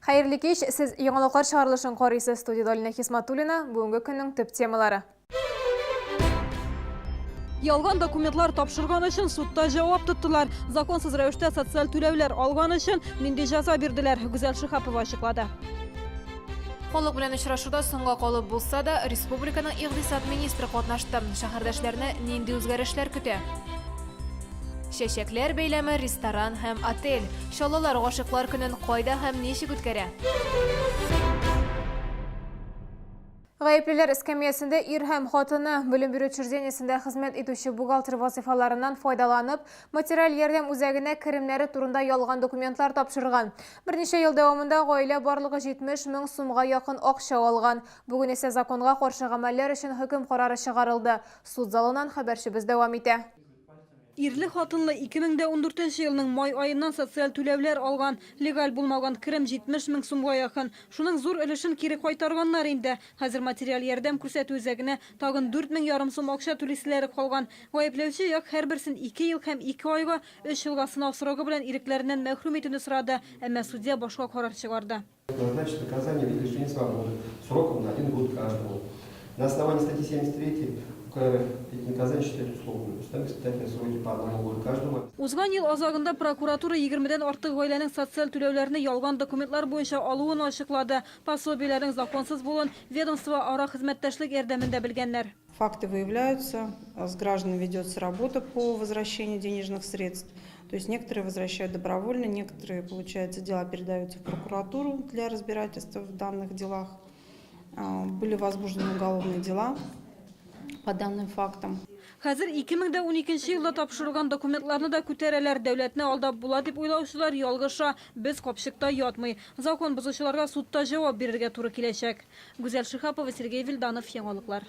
Хәерле кич, сез яңалыклар чыгарылышын карыйсыз. Студиядә Алинә Хисматуллина, бүгенге көннең төп темалары. Ялган документлар тапшырган өчен судта җавап тоттылар. Законсыз рәвештә социаль түләүләр алган өчен нинди җәза бирделәр? Гүзәл Шиһапова ачыклады. Халык белән очрашуда соңга калып булса да, республиканың икътисад министры катнашты. Шәһәрдәшләрне нинди үзгәрешләр көтә? Чәчәкләр бәйләме, ресторан һәм отель. Чаллылар гашыйклар көнен кайда һәм ничек үткәрә? Гаеплеләр эскәмиясендә ир һәм хатыны, белем бирү учреждениесендә хезмәт итүче бухгалтер вазыйфаларыннан файдаланып, материаль ярдәм үзәгенә керемнәре турында ялган документлар тапшырган. Берничә ел дәвамында гаилә барлыгы 70 мең сумга якын акча алган. Бүген исә законга каршы гамәлләр өчен хөкем карары чыгарылды. Суд залыннан хәбәрчебез дәвам итә. Ирле-хатынлы 2014 нче елның май аеннан социаль түләүләр алган. Легаль булмаган керем 70 мең сумга якын. Шуның зур өлешен кире кайтарганнар инде. Хәзер материаль ярдәм күрсәтү үзәгенә тагын 4 мең ярым сум акча түлиселәре калган. Гаепләүче як һәрберсен ике ел һәм ике айга, өч елга сынау срогы белән ирекләреннән мәхрүм итүне сорады, әмма судья башка карар чыгарды. Назначить наказание в виде лишения свободы сроком на один год каждому. На основании статьи 73 УК РФ эти наказания считать условными, установить испытательные сроки по одному году каждому. Узган ел азагында прокуратура егермедән артык гаиләнең социаль түләүләрне ялган документлар буенча алуын ачыклады. Пособиеләрнең законсыз булуын ведомствоара хезмәттәшлек ярдәмендә белгәннәр. Факты выявляются, с гражданами ведется работа по возвращению денежных средств. То есть некоторые возвращают добровольно, некоторые, получается, дела передаются в прокуратуру для разбирательства в данных делах. Были возбуждены уголовные дела по данным фактам. Хәзер 2012 елда тапшырылган документларны да күтәрәләр. Дәүләтне алдап була дип уйлаучылар ялгыша. Без капчыкта ятмый. Закон бозучыларга судта җавап бирергә туры киләчәк. Гүзәл Шиһапова, Сергей Вильданов, Яңалыклар.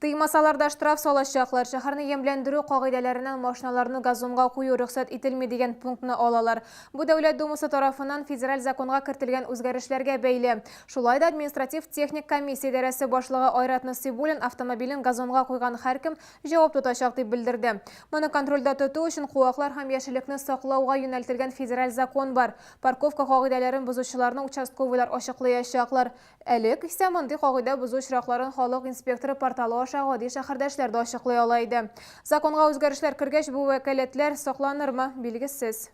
Тыймасалар да штраф салачаклар. Шәһәрне ямьләндерү кагыйдәләреннән машиналарны газонга кую рөхсәт ителми дигән пунктны алалар. Бу Дәүләт Думасы тарафыннан федераль законга кертелгән үзгәрешләргә бәйле. Шулай да административ-техник комиссия идарәсе башлыгы Айрат Насыйбуллин автомобилен газонга куйган һәркем җавап тотачак дип белдерде. Моны контрольдә тоту өчен куаклар һәм яшеллекне саклауга юнәлтелгән федераль закон бар. Парковка кагыйдәләрен бозучыларны участковыйлар ачыклыячаклар. Элек исә мондый кагыйдә бозу очракларын Халык инспекторы порталы аша гади шәһәрдәшләр дә ачыклый ала иде. Законга үзгәрешләр кергәч, бу вәкаләтләр сакланырмы, билгесез.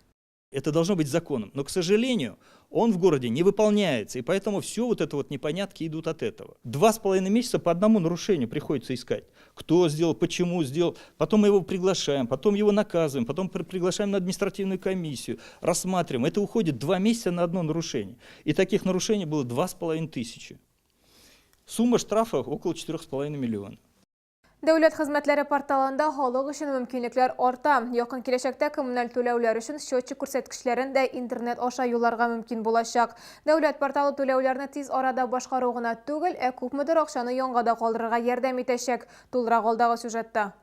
Это должно быть законом. Но, к сожалению, он в городе не выполняется, и поэтому все вот это вот непонятки идут от этого. 2,5 месяца по одному нарушению приходится искать. Кто сделал, почему сделал. Потом мы его приглашаем, потом его наказываем, потом приглашаем на административную комиссию, рассматриваем. Это уходит 2 месяца на одно нарушение. И таких нарушений было 2,5 тысячи. Сумма штрафа около 4,5 миллиона. Дәүләт хезмәтләре порталында халык өчен мөмкинлекләр арта. Якын киләчәктә коммуналь түләүләр өчен счетчик күрсәткечләрен дә интернет аша юлларга мөмкин булачак. Дәүләт порталы түләүләрне тиз арада башкару гына түгел, ә күпмедер акчаны янга да калдырырга ярдәм итәчәк. Тулырак алдагы сюжетта.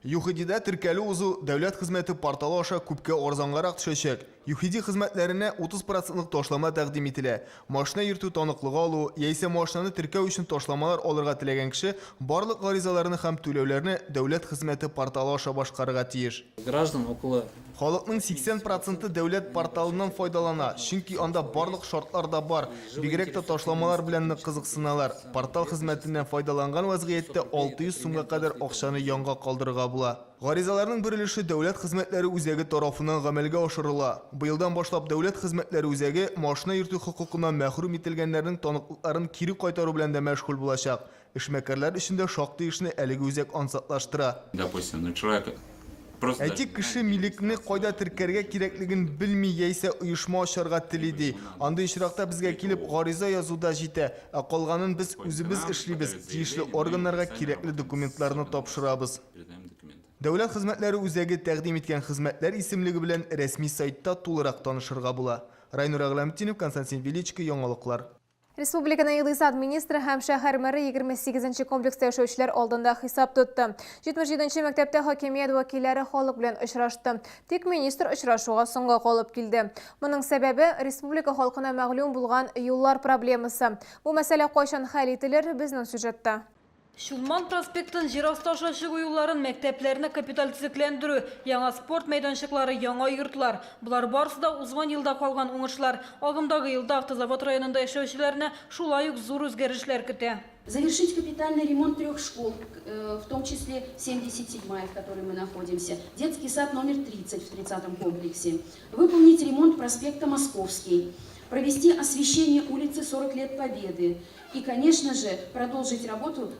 ЮХИДИда теркәлү узу дәүләт хезмәте порталы аша күпкә арзангарак төшәчәк. ЮХИДИ хезмәтләренә 30 процентлык ташлама тәкъдим ителә. Машина йөртү таныклыгы алу яисә машинаны теркәү өчен ташламалар алырга теләгән кеше барлык гаризаларны һәм түләүләрне дәүләт хезмәте порталы аша башкарырга тиеш. Граждан около Халыкның 80 проценты дәүләт порталыннан файдалана, чөнки анда барлык шартлар да бар. Бигрәк тә ташламалар белән нык кызыксыналар. Портал хезмәтеннән файдаланган вәзгыятьтә 600 сумга кадәр акчаны янга калдырырга була. Гаризаларның бер өлеше Дәүләт хезмәтләре үзәге тарафыннан гамәлгә ашырыла. Быелдан башлап Дәүләт хезмәтләре үзәге машина йөртү хокукыннан мәхрүм ителгәннәрнең таныклыкларын кире кайтару белән дә мәшгуль булачак. Эшмәкәрләр өчен дә шактый эшне әлеге үзәк ансатлаштыра. Допустим, ну человек просто Әйтик, кеше милекне кайда теркәргә кирәклеген белми яисә оешма ачарга тели ди. Андый очракта безгә килеп гариза язу да җитә, ә калганын без үзебез эшлибез, тиешле органнарга кирәкле документларны тапшырабыз. Дәүләт хезмәтләре үзәге тәкъдим иткән хезмәтләр исемлеге белән рәсми сайтта тулырак танышырга була. Райнур Әгъләметдинов, Константин Величко, Яңалыклар. Республиканың икътисад министры һәм шәһәр мэры 28 нче комплекста яшәүчеләр алдында хисап тотты. 77 нче мәктәптә хакимият вәкилләре халык белән очрашты. Тик министр очрашуга соңга калып килде. Моның сәбәбе, республика халкына мәгълүм булган юллар проблемасы. Бу мәсьәлә кайчан хәл ителер, безнең сюжетта. Чулман проспектын, җир асты аша чыгу юлларын, мәктәпләрне капиталь төзекләндерү, яңа спорт мәйданчыклары, яңа йортлар. Болар барысы да узган елда калган уңышлар. Агымдагы елда Автозавод районында яшәүчеләрне шулай ук зур үзгәрешләр көтә. Завершить капитальный ремонт трех школ, в том числе 77-я, в которой мы находимся, детский сад номер 30 в 30-м комплексе, выполнить ремонт проспекта Московский, провести освещение улицы 40 лет Победы и, конечно же, продолжить работу.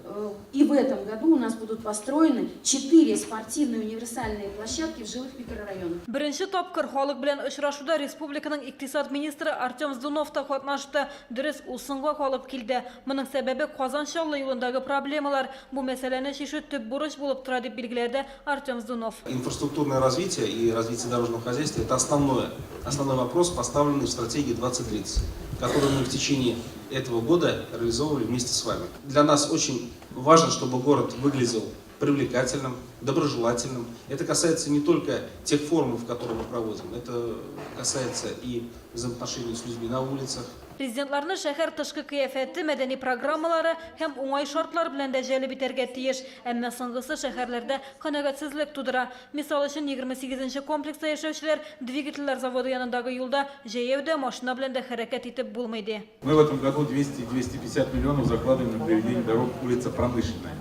И в этом году у нас будут построены 4 спортивные универсальные площадки в жилых микрорайонах. Беренче тапкыр халык белән очрашуда республиканың икътисад министры Артем Здунов та катнашты. Дөрес, ул соңга калып килде. Моның сәбәбе Казан-Чаллы юлындагы проблемалар. Бу мәсьәләне чишү төп бурыч булып тора, дип билгеләде Артем Здунов. Инфраструктурное развитие и развитие дорожного хозяйства – это основной вопрос, поставленный в стратегии 2030, который мы в течение этого года реализовывали вместе с вами. Для нас очень важно, чтобы город выглядел привлекательным, доброжелательным. Это касается не только тех форумов, которые мы проводим, это касается и взаимоотношений с людьми на улицах. Президентларны шәһәр тышкы кыяфәте, мәдәни программалары һәм уңай шартлар белән дә җәлеп итәргә тиеш. Әмма соңгысы шәһәрләрдә канәгатьсезлек тудыра. Мисал өчен, 28 нче комплекста яшәүчеләр двигательләр заводы янындагы юлда җәяү дә, машина белән дә хәрәкәт итеп булмый ди. Мы в этом году 200-250 миллионов закладываем на приведение дорог улица Промышленная.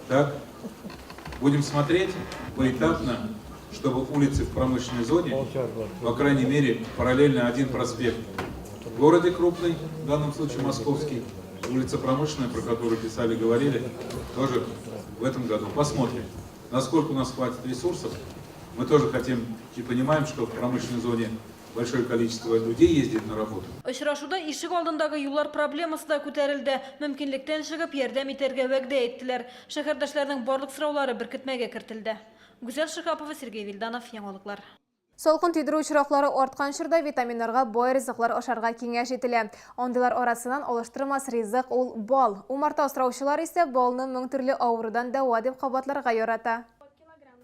Так, будем смотреть поэтапно, чтобы улицы в промышленной зоне, по крайней мере, параллельно один проспект в городе крупный, в данном случае Московский, улица Промышленная, про которую писали, говорили, тоже в этом году. Посмотрим, насколько у нас хватит ресурсов. Мы тоже хотим и понимаем, что в промышленной зоне большое количество людей ездит на работу. Очрашуда ишек алдындагы юллар проблемасы да күтәрелде. Мөмкинлектән чыгып ярдәм итәргә вәгъдә иттеләр. Шәһәрдәшләрнең барлык сораулары беркетмәгә кертелде. Гүзәл Шиһапова, Сергей Вильданов, Яңалыклар. Салкын тидерү очраклары арткан чорда витаминнарга бай ризыклар ашарга киңәш ителә. Андыйлар арасыннан алыштырмас ризык ул бал. Умарта асраучылар исә балны мең төрле авырудан дәва дип кабатларга ярата.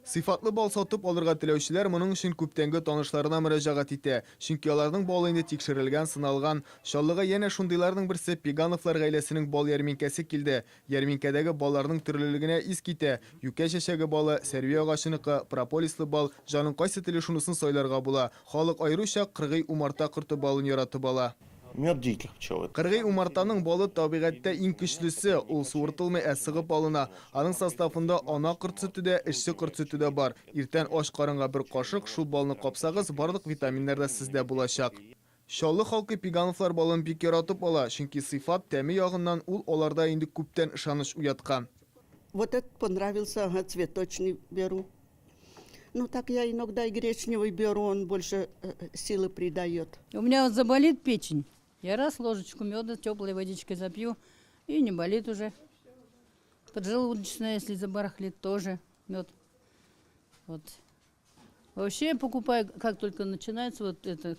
Сыйфатлы бал сатып алырга теләүчеләр моның өчен күптәнге танышларына мөрәҗәгать итә. Чөнки аларның балы инде тикшерелгән, сыналган. Чаллыга янә шундыйларның берсе Пегановлар гаиләсенең бал ярминкәсе килде. Ярминкәдәге балларның төрлелегенә ис китә. Юкә чәчәге балы, сәрви агачыныкы, прополислы бал, җаның кайсы тели шунысын сайларга була. Халык аеруча кыргый умарта корты балын яратып ала. Мед диких пчел. Кыргый умартаның балы табигатьтә иң көчлесе. Ул суыртылмый, ә сыгып алына. Аның составында ана корт сөте дә, эшче корт сөте дә бар. Иртән ач карынга бер кашык шул балны капсагыз, барлык витаминнар да сездә булачак. Чаллы халкы Пегановлар балын бик яратып ала, чөнки сыйфат, тәме ягыннан ул аларда инде күптән ышаныч уяткан. Вот этот понравился, ага, цветочный беру. Ну так я иногда и гречневый беру, он больше силы придает. У меня вот заболит печень. Я раз ложечку меда теплой водичкой запью, и не болит уже. Поджелудочная, если забарахлит, тоже мед. Вот. Вообще я покупаю, как только начинается вот это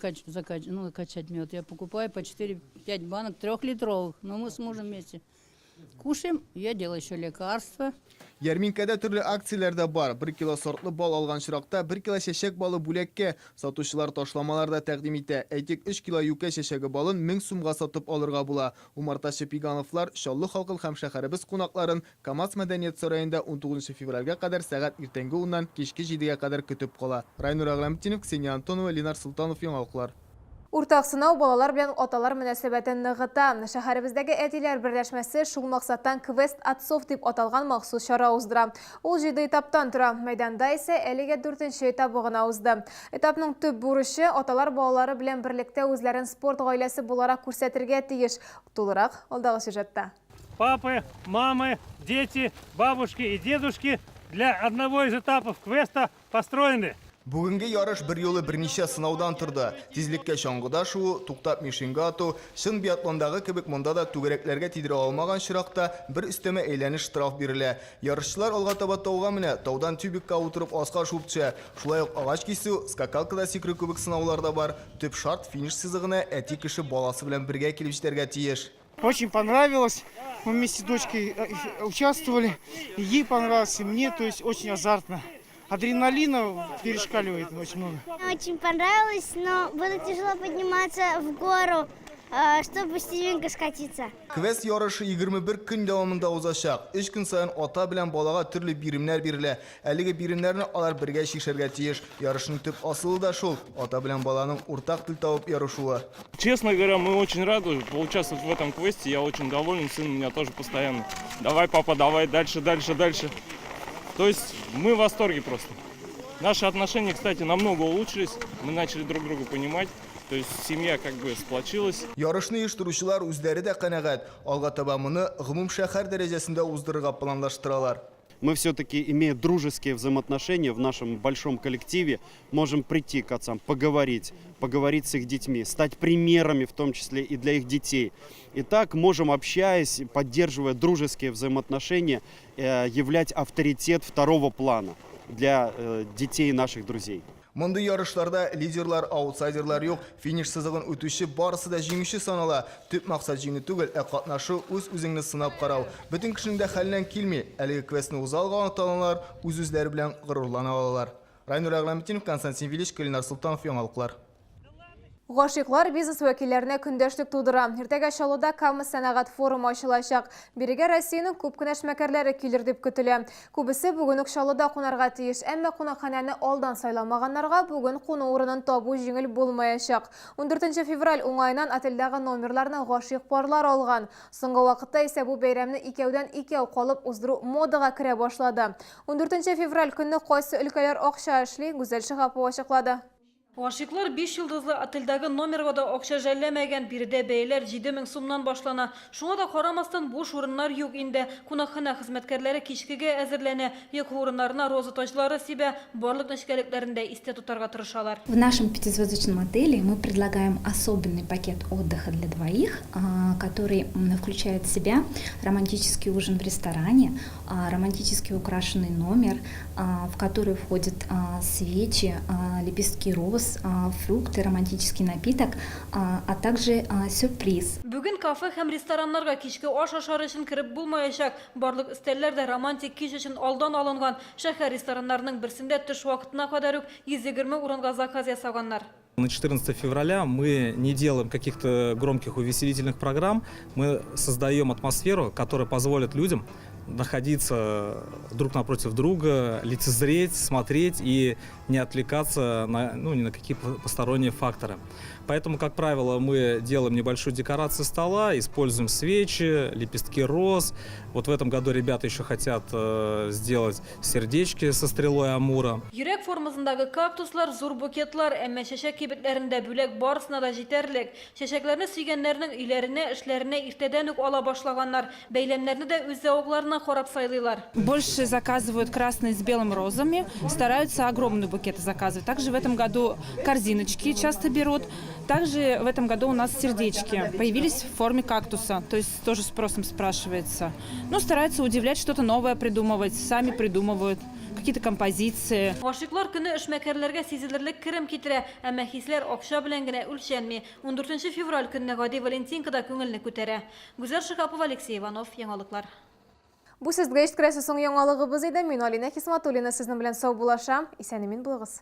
ну, качать мед, я покупаю по 4-5 банок трехлитровых. Но мы с мужем вместе кушаем, я делаю еще лекарства. Ярминкәдә төрле акцияләр дә бар. 1 кило сортлы бал алган очракта 1 кило чәчәк балы бүләккә. Сатучылар ташламалар да тәкъдим итә. Әйтик, 3 кило юкә чәчәге балын 1000 сумга сатып алырга була. Умартачы Пегановлар Чаллы халкын һәм шәһәребез кунакларын КАМАЗ мәдәният сараенда 19 февральгә кадәр сәгать иртәнге 10-нан кичке 7-гә кадәр көтеп кала. Райнур Әгъләметдинов, Ксения Антонова, Ленар Султанов, Яңалыклар. Уртак сынау балалар белән аталар мөнәсәбәтен ныгыта. Шәһәребездәге әтиләр берләшмәсе шул максаттан «Квест отцов» дип аталган махсус чара уздыра. Ул 7 этаптан тора. Мәйданда исә әлегә 4нче этабы гына узды. Этапның төп бурычы аталар балалары белән берлектә үзләрен спорт гаиләсе буларак күрсәтергә тиеш. Тулырак алдагы сюжетта. Папы, мамы, дети, бабушки и дедушки для одного из этапов квеста построены. Бүгенге ярыш бер юлы берничә сынаудан торды. Тизлеккә чаңгыда шуу, туктап мишеньгә ату, чын биатлондагы кебек монда да түгәрәкләргә тидерә алмаган очракта бер өстәмә әйләнеш штраф бирелә. Ярышчылар алга таба тауга менә, таудан тюбикка утырып аска шуып төшә. Шулай ук агач кисү, скакалкада сикерү кебек сынаулар да бар. Төп шарт финиш сызыгына әти кеше баласы белән бергә килеп җитәргә тиеш. Очень понравилось. Мы вместе с дочкой участвовали. Ей понравилось, и мне, то есть очень азартно. Адреналина перешкаливает очень много. Очень понравилось, но было тяжело подниматься в гору. Чтобы стремянка скатиться. Квест ярышы 21 көн дәвамында узачак. Өч көн саен ата белән балага төрле биремнәр бирелә. Әлеге биремнәрне алар бергә чишәргә тиеш. Ярышның төп асылы да шул, ата белән баланың уртак тел табып ярышуы. Честно говоря, мы очень рады поучаствовать в этом квесте. Я очень доволен, сын у меня тоже постоянно. Давай, папа, давай, дальше, дальше, дальше. То есть мы в восторге просто. Наши отношения, кстати, намного улучшились. Мы начали друг друга понимать. То есть семья как бы сплочилась. Ярышны оештыручылар үзләре дә канәгать. Алга таба моны гомумшәһәр дәрәҗәсендә уздырырга планлаштыралар. Мы все-таки, имея дружеские взаимоотношения в нашем большом коллективе, можем прийти к отцам, поговорить, поговорить с их детьми, стать примерами в том числе и для их детей. И так можем, общаясь, поддерживая дружеские взаимоотношения, являть авторитет второго плана для детей наших друзей. Мондый ярышларда лидерлар, аутсайдерлар юк. Финиш сызыгын үтүче барысы да җиңүче санала. Төп максат җиңү түгел, ә катнашу, үз-үзеңне сынап карау. Бөтен кешенең дә хәленнән килми. Әлеге квестны уза алган ата-аналар үз-үзләре белән горурлана алалар. Райнур Әгъләметдинов, Константин Величко, Ленар Солтанов, Яңалыклар. Гашыйклар бизнес вәкилләренә көндәшлек тудыра. Иртәгә Чаллыда Кама сәнәгать форумы ачылачак. Бирегә Россиянең күп кенә эшмәкәрләре килер дип көтелә. Күбесе бүген үк Чаллыда кунарга тиеш. Әмма кунакханәне алдан сайламаганнарга бүген куну урынын табу җиңел булмаячак. Ундүртенче февраль уңаеннан отельдәге номерларны гашыйк парлар алган. Соңгы вакытта исә бу бәйрәмне икәүдән-икәү калып уздыру модага керә башлады. Ундүртенче февраль көнне кайсы өлкәләр акча эшли, Гүзәл Шиһапова ачыклады. Гашыйклар биш йолдызлы отельдәге номерга да акча жәлләмәгән, биредә бәяләр 7000 сумнан башлана. Шуңа да карамастан, буш урыннар юк инде. Кунакханә хезмәткәрләре кичкегә әзерләнә, йокы урыннарына роза таҗлары сибә, барлык нечкәлекләрен дә истә тотарга тырышалар. В нашем пятизвездочном отеле мы предлагаем особенный пакет отдыха для двоих, который включает в себя романтический ужин в ресторане, романтически украшенный номер, в который входят свечи, лепестки роз, фрукты, романтический напиток, а также сюрприз. Бүген кафе һәм рестораннарга кичке аш ашар өчен кереп булмаячак. Барлык өстәлләр дә романтик кич өчен алдан алынган. Шәһәр рестораннарының берсендә төш вакытына кадәр үк 120 урынга заказ ясаганнар. На 14 февраля мы не делаем каких-то громких увеселительных программ, мы создаем атмосферу, которая позволит людям находиться друг напротив друга, лицезреть, смотреть и не отвлекаться на, ну, ни на какие посторонние факторы. Поэтому, как правило, мы делаем небольшую декорацию стола, используем свечи, лепестки роз. Вот в этом году ребята еще хотят сделать сердечки со стрелой Амура. Йөрәк формасындагы кактуслар, зур букетлар, әмма чәчәк кибетләрендә бүләк барысына да җитәрлек. Чәчәкләрне сөйгәннәрнең өйләренә, эшләренә иртәдән үк ала башлаганнар. Бәйләмнәрне дә үз зәвыкларына карап сайлыйлар. Больше заказывают красные с белым розами, стараются огромные букеты заказывать. Также в этом году корзиночки часто берут. Также в этом году у нас сердечки появились в форме кактуса, то есть тоже спросом спрашивается. Ну, стараются удивлять, что-то новое придумывать, сами придумывают какие-то композиции. Гашыйклар көне эшмәкәрләргә сизелерлек керем китерә, әмма хисләр акча белән генә үлчәнми. Ундүртенче февраль көнне гади валентинка да күңелне күтәрә. Гүзәл Шиһапова, Алексей Иванов, Яңалыклар. Бу сезгә җиткерәсе соң яңалыгыбыз иде. Мин Алинә Хисматуллина сезнең белән саубуллашам. Исән-имин булыгыз.